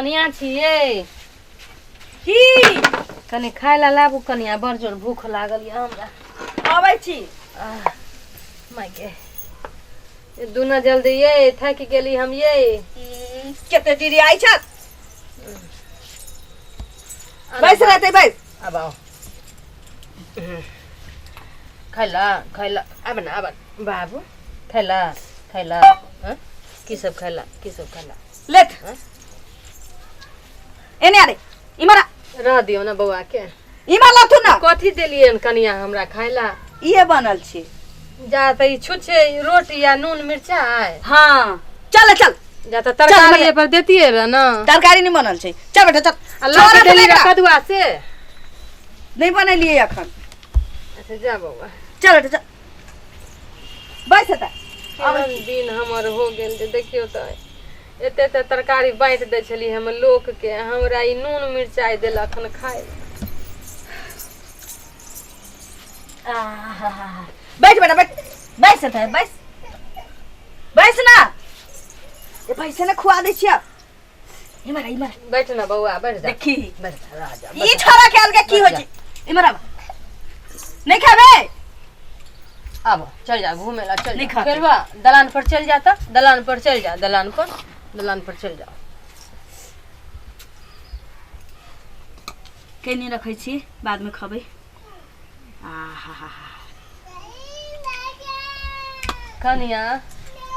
कनिया छियै। की? कनि खाय लए लाबू कनिया, बड़ जोर भूख लागल यऽ हमरा। अबै छी। आह, माय गे, दुना जल्दी ये, थाकि गेली हम ये। कते डिरी आई छत। बैस रहते बैस। अब आओ, खैला खैला, आब ना आब बाबू, खैला खैला। हँ? की सब खैला, की सब खैला? लेत एने आरे इमरा। रह दियौ ने बौआ के। इमर लथु ना। कथी देलियनि कनिया हमरा खाय ला? इहे बनल छी। जा तऽ ई छुच्छे रोटी आ नून मिरचाइ। हाँ चल चल। जा तऽ तरकारी एहि पर देतियै रह ने। तरकारी नहीं बनल छै, चल बेटा चल। आ लऽ के देली रह कदुआ से नहीं बनेलियै अखन। अच्छा जा बौआ। चल बेटा चल, बैस एतऽ। केहन दिन हमर हो गेल जे देखियौ तऽ एते एते तरकारी बाँटि दै छलियै हम लोकके, हमरा ई नून मिरचाइ देलक हन खाय। बैठ बेटा बैठ, बैस एतऽ बैस, बैस ना। ए बैस ने, खुआ दै छियै। इमर इमर। बैठ ना बौआ, बैठ जा। देखी। बैठ जा, रह जा। ई छोरा के अलगे की होइ छै। इमर आब, नहीं खेबे? आब चल जा घूमे ला, चल नहीं जा। खाते। खेलबा दलान पर चल जा, तऽ दलान पर चल जा, दलान पर, दलान पर चल जा। केने रखै छी, बादमे खबै। आहा। कनिया।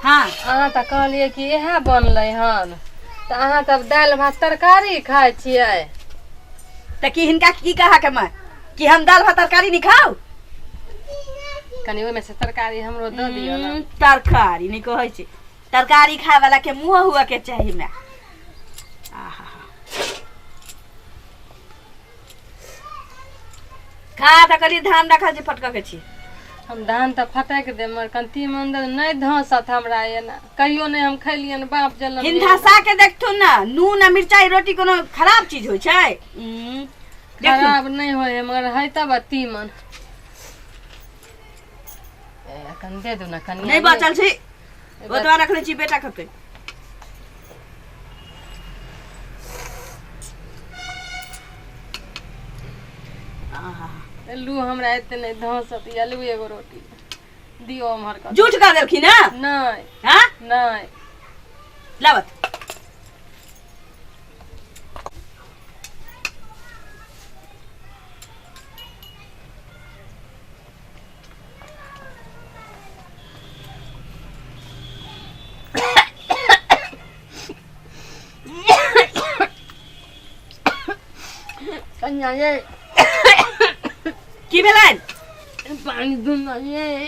हाँ। अहाँ तऽ कहलियै कि इएह बनलै हन, तऽ अहाँ तऽ दालि भात तरकारी खाइ छियै। तऽ की हिनका की कहा के मैं कि हम दाल भात तरकारी नहीं खाउ? कनि ओहिमे से तरकारी हमरो दऽ दियौ ने। तरकारी नहीं कहै छै, तरकारी खाय वाला के मुँह हुआ के चाही मैं। आहा, खा तऽ कहलियै धान रखल छै, फटकऽ के छी। हम धान तऽ फटकि देब, मगर कनि तीमन दऽ, नहि धँसत हमरा एना। कहियो नहि हम खैलियनि बाप जनम। हिंधासा के देखथुन ना, नून आ मिरचाई रोटी कोनो खराब चीज होइ छै? देखथुन। खराब नहि होइ है, मगर है तब तीमन। ए, एखन दे दू ने कनिया। नहीं बचल छै, ओतबा रखने छी, बेटा खेतै। आहा। लू, हमरा एते नहि धँसत या, लू एगो रोटी दियौ उम्हर कऽ। झूठ कह देलखिन हँ? नहि। हाँ? नहि। लाबत। कनिया ये। की भेलनि? पानि दूना ये।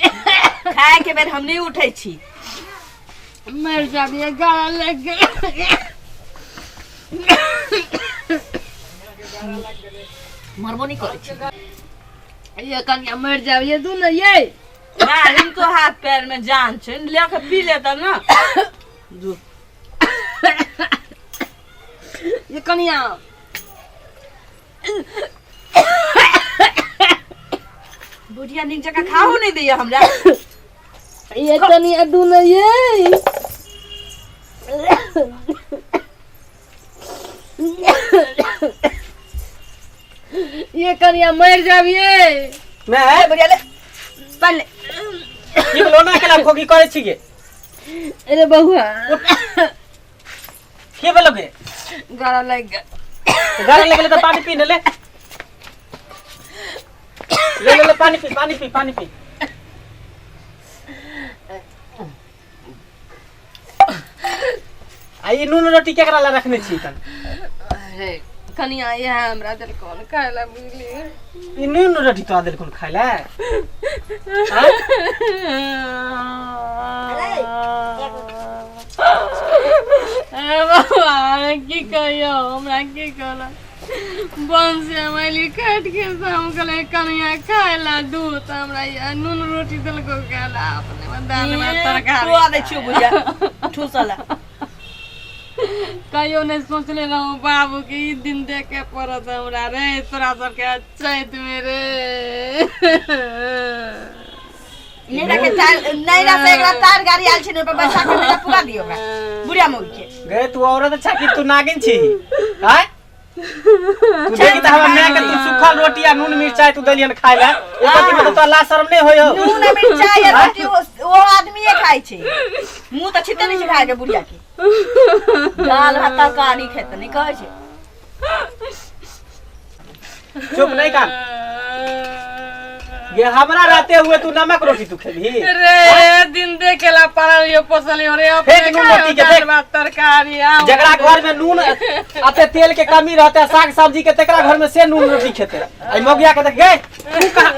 खाय के बेर हम नहीं उठै छी। मर जाबिए, गला लग गेल। मरबो नहीं करै छी। ये कनिया, मर जाबिए, दूना ये। ना, हिनको हाथ पैर में जान छै, ले के पी लेता ना दू। ये कनिया। बुढ़िया नीक जकाँ खाहो नहीं दैया हमरा। ये कनिया, दूना ये। ये कनिया, मर जाबिए। मैं ए बुढ़िया, ले पानि ले। की भेलो ना, केला खोकी करै छी गे? अरे बउआ। की भेलो गे? गला लागि गेल। गला लगले तऽ पानि पी ने ले, ले ले ले, पानि पी, पानि पी, पानि पी। आ ई नून रोटी केकरा ला रखने छी तन? अरे कनिया, इएह हमरा देलकौन खाय लए, बुझली? ई नून रोटी तोरा देलखुन खाय ला? आँय? अरे बाबा, की कहियौ, हमरा की कहलक, बन से हम अयली काटि के, से हम कहलियै कनिया खाय ला दूध, तऽ हमरा इएह नून रोटी देलकौ खाय ला, अपने दालि भात तरकारी। खुआ दै छियौ बुढ़िया ठूसऽ ला। कहियो नहि सोचने रहूँ बाबूके ई दिन देखे पड़त हमरा रे, तोरा सबके चैत में रे। नैरा के तार नैरा से एकरा तार गाड़ी आयल छै ने ओहि पर बैसा के बेटा पुगा दियौ ओकरा बुढ़िया मौगी के। गे तू औरत अच्छा कि तू नागिन छी आय? तू देखी त हमरा माय के तू सुखल रोटी आ नून मिरचाई तू देलियन खाय ला, एको दिन में तो लाज शरम नहीं होय हो। नून आ मिरचाई आ रोटी ओ आदमीए खाइ छै, मुँह तऽ छिते नहि छै खाय के बुढ़िया के। दाल भात तरकारी खेतै नहि कहै छै। चुप नहीं कान ये हमरा रहते हुए तू नमक रोटी तू खेबही? रे दिन देखेला पड़ल यो पोसल यो रे अपने फेक नून खायो रोटी के दाल देख। भात तरकारी आम। जकरा घर में नून अते तेल के कमी रहते साग सब्जी के, तेकरा घर में से नून रोटी खेते। आई मौगिया के देख गे तू कहाँ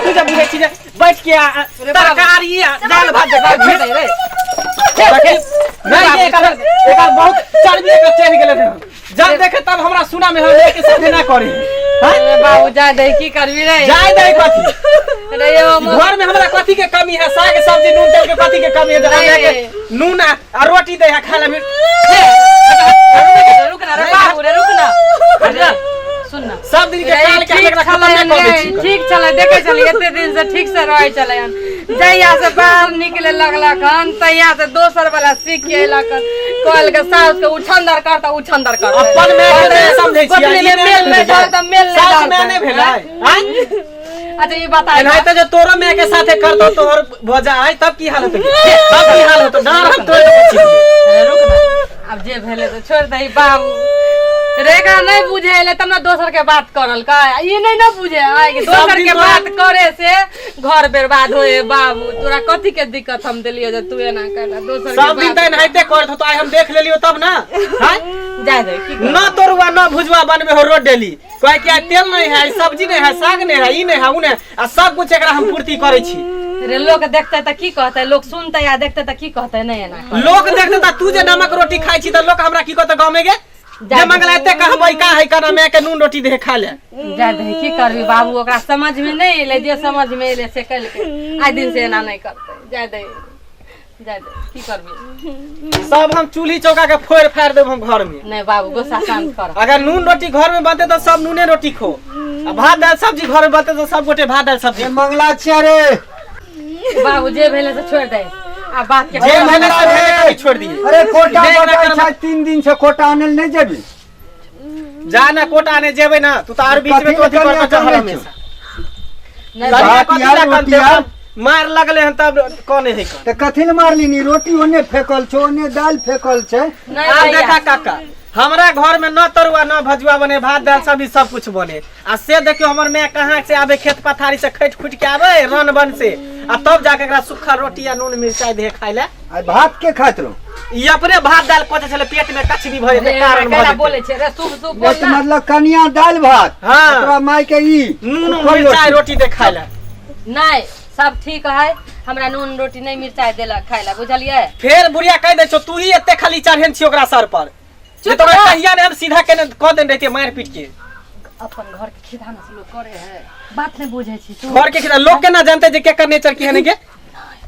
तू जब बुझै छी जे बैठ के तरकारी आ दाल भात देख रे देखे नहीं ये एकर एकर बहुत चर्बी एकर चढ़ गेलै हन। जब देखे तब हमरा सुना में हम लेके साथे ना करी। हैं? अरे बाबू जा दे की करबी रे? जाय दे कथी रे यो घर में हमरा कथी के कमी है? साग सब्जी नून तेल के कथी के कमी है? जरा नहीं। के नून आ रोटी दे है खा ले। रुक ना रे बाबू रे, रुक ना। अरे सुन ना, सब दिन के रे, काल के ठीक एकरा खत्म छलै नहीं कर दै रे, छी। ठीक छलै, देखै छलै एते दिन से ठीक से रहै छलै हन। जहिया से बाहर निकले लगलक हन तहिया से दोसर वाला सीख के अयलक हन। कहल के सास के उछंदर कर तऽ उछंदर कर। अपन माय के नहीं समझै छियै, गोतनी ई में नहि मेल नहीं समझै। धर तऽ मेल नहीं सास धरतै। माय नहीं भेलै आँय? अच्छा ई बता एनाहिते जो तोरो माय के साथे करतौ तोहर भजा आय तब की हाल होतौ? तब की हाल होतौ? डाँड़ हम तोड़ि देबौ छी। अरे रुक ना, आब जे भेलै तऽ छोड़ि दही बाबू रे। एकरा नहीं बुझे एलै तब ने दोसर के बात करल का, ई नहीं ना बुझे आय कि दोसर सब दिन के तोरा बात करे से घर बर्बाद होए। बाबू तोरा कथी के दिक्कत हम देलियो जे तू एना कैला दोसर के सब दिन बात तऽ एनाहिते करत होतौ, आइ हम देख लेलियो तब ना। आँय? जाय दे की करब? न तोरुआ न भुजुआ बनबे हो रोज डेली, कहे कि आइ तेल नहीं है, आइ सब्जी नहीं है, साग नहीं है, ई नहीं है, उ नहीं है, आ सब कुछ एकरा हम पूर्ति करै छी। रे लोग देखते तऽ की कहते? लोग सुनते या देखते तऽ की कहते? नहीं एना कर। लोग देखते तऽ तू जे नमक रोटी खाइ छी तऽ लोग हमरा की कहते गाँव में गे? जे मंगला एते कहबै का है कना माय के नून रोटी दे खा ले। जाय दही की करबी बाबू, ओकरा समझ में नहीं एलै, जे समझ में एलै से केलकै। आइ दिन से एना नहीं करतै। जाय दही जाय दही की करबी? सब हम चूल्ही चौका के फोड़ फाड़ देब हम घर में। नहीं बाबू गुस्सा शांत कर। अगर नून रोटी घर में बनते तो सब नूने रोटी खो, आ भात दाल सब्जी घर में बनते तो सब गोटे भात दाल सब्जी। ए मंगला छिया रे बाबू जे भेलै से छोड़ दे आ बात के जे अरे भेलै से मंगला भेलै, रे। कभी छोड़ दिए। अरे कोटा जे एकरा बटाइ करब- छै, 3 दिन से कोटा आनल नहीं जेबी? जा ना कोटा आने जेबै ना तू तो आर बीच में कथी तो अथी ले करता कनिया चल कनै हमेशा। नहीं कनिया भात कथी यार, ला रोटी कनते? यार। मार लगले हन तब कने है कन। तऽ कथी ले मारली नी? रोटी ओने फेकल छौ, ओने दालि फेकल छै। नहीं आब भैया। देखा काका, हमरा घर में न तरुआ न भजुआ बने, भात दाल सब्जी सब कुछ बने। आ से देखियो हमर माय कहाँ से आबे, खेत पथारी से खटि खुटि के आबे रन बन से, आ तब जाके एकरा सूखा रोटी आ नून मिरचाई दे खाय ले। आइ भात के खाइत रहौ? ई अपने भात दाल कचे छलै, पेट में कचरी भऽ जेतै रे, कारण भऽ केना जेतै। बोलै छै रे? शुभ शुभ बोल तऽ ना। मतलब कनिया दालि भात, हाँ। तोरा माय के ई नून सुखल मिरचाई रोटी दे खाय ले। नहीं सब ठीक है, हमरा नून रोटी नहीं मिरचाई देलक खाय ला, बुझलियै? फेर बुढ़िया कहि दै छौ तू ही एते खाली चढ़ेन छी ओकरा सर पर। चुप जे तोरा रह। कहिया ने हम सीधा केने कऽ देने रहितियै मारि पीट के। अपन घर के खिधा से लोग करे है, बात नहीं बुझे छी तू। घर के खिला लोग केना जानते जे केकर नेचर की है ने के,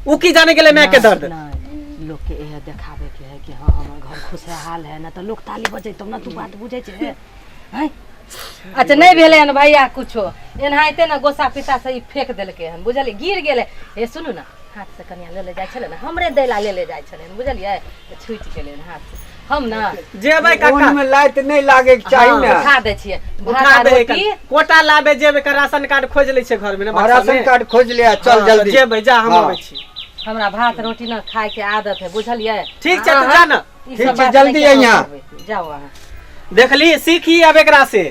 उ की जाने गेलै माय के दर्द। नहीं लोग के इहे देखाबे के है कि हाँ हमर घर खुशहाल है ना, तऽ लोग ताली बजेतौ ना। तू बात बुझे छै हैं? अच्छा नहीं भेलै हन भैया कुछो, एनाहिते ने गोसा पिता से ई फेंक देलकै हन, बुझलियै? गिर गेलै। हे सुनू ना, हाथ से कनिया ले ले जाइ छलै ने, हमरे दैला ले ले जाइ छलै हन, बुझलियै? तऽ छुटि गेलै हन हाथ से। हम ना जेबै काका, ओन में लाइट नहीं लागे के चाही हाँ। ना। उठा दै छियै भात उठा आ दे रोटी। कोटा लाबे जेबै, एकर राशन कार्ड खोजि लै छै घर में ने, हाँ, बक्सा राशन में। कार्ड खोज ले आ, चल हाँ, जल्दी जेबै जा, हम हाँ। अबै छी। हमरा भात रोटी ना खाय के आदत है, बुझलियै? ठीक छै, तू जा ना। ई ठीक सब छै, बात जल्दी नहि केना अइहाँ। करबै। जाउ अहाँ। देखली सीखी अब एकरा से,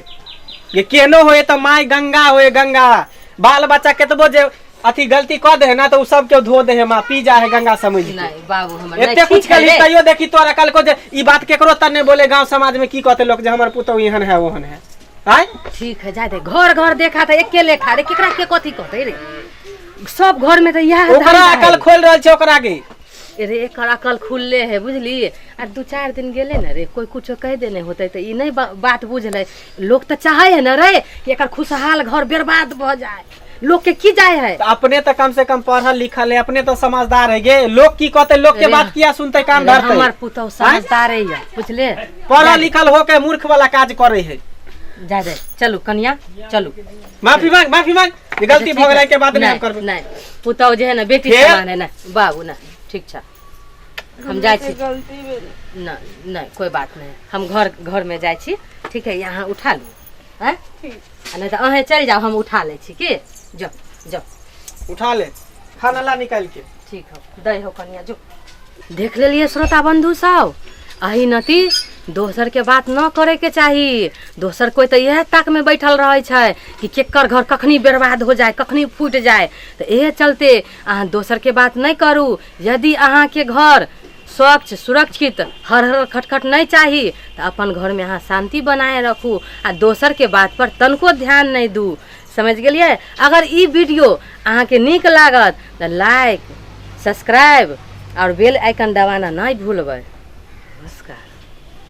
ये केहनो होए तऽ माय गंगा होए गंगा। बाल बच्चा केतबो जे अथी गलती कऽ दे है ना तऽ उ सब के धो दे है माँ, पी जा है गंगा समझ के। नहीं बाबू हमर नहीं, एते कुछ ठीक है कली रे। तैयो देखी तोरा कल को जे ई बात केकरो तर नहीं बोले गांव समाज में, की कहते लोग जे हमर पुतहु एहन है ओहन है। आय ठीक है जाय दे, घर घर देखा था एके लेखा रे, केकरा के कथी कहते रे? सब घर में तऽ इएह ओकरा धंधा अकल है। खोल रहल छै ओकरा के। रे एकर अकल खुलले है बुझली। आ 2-4 दिन गेले ने रे, कोई कुछो कहि देने होते तऽ ई नहीं बात बुझलै। लोग तऽ चाहे है ने रे कि एकर खुशहाल घर बर्बाद भऽ जाए, लोग के की जाए है? तऽ अपने तऽ कम से कम पढ़ल लिखल है, अपने तऽ समझदार है गे। लोग की कहते, लोग के रे, बात किया सुनते कान रे, धरते? हमर पुतहु समझदार है बुझले, पढ़ल लिखल होके मूर्ख वाला काज करे है। जा दे, चलू कनिया चलू। माफी मांग, माफी मांग, जे गलती भऽ गेलै के बाद नहि हम करबै। नहीं, पुतहु जे है ना बेटी फेर? समान है ना बाबू ना, ठीक छै, हम जाइ छी। गलती भेल। नहीं नहीं, कोई बात नहीं, हम घर घर में जाइ छी, ठीक है? यहाँ उठा लू हैं, आ नहीं तऽ अहें चलि जाउ, हम उठा लै छी की। जाउ जाउ। उठा ले, खाना ला निकालि के। ठीक हो, दै हो कनिया, जो। देख लेलियै श्रोता बंधु सब, अही नती दोसर के बात न करे के चाही। दोसर कोई तऽ इएह ताक में बैठल रहै छै कि केकर घर कखनी बर्बाद हो जाए, कखनी फूटि जाए। तऽ इएह चलते अहाँ दोसर के बात नहि करू। यदि अहाँके घर स्वच्छ सुरक्षित हर हर खटखट नहि चाही तऽ अपन घरमे अहाँ शान्ति बनाए रखू आ दोसरके बात पर तनिको ध्यान नहि दू। समझ गेलियै? अगर ई वीडियो अहाँके नीक लागत तऽ लाइक, सब्सक्राइब आओर बेल आइकन दबाना नहि भूलबै। नमस्कार।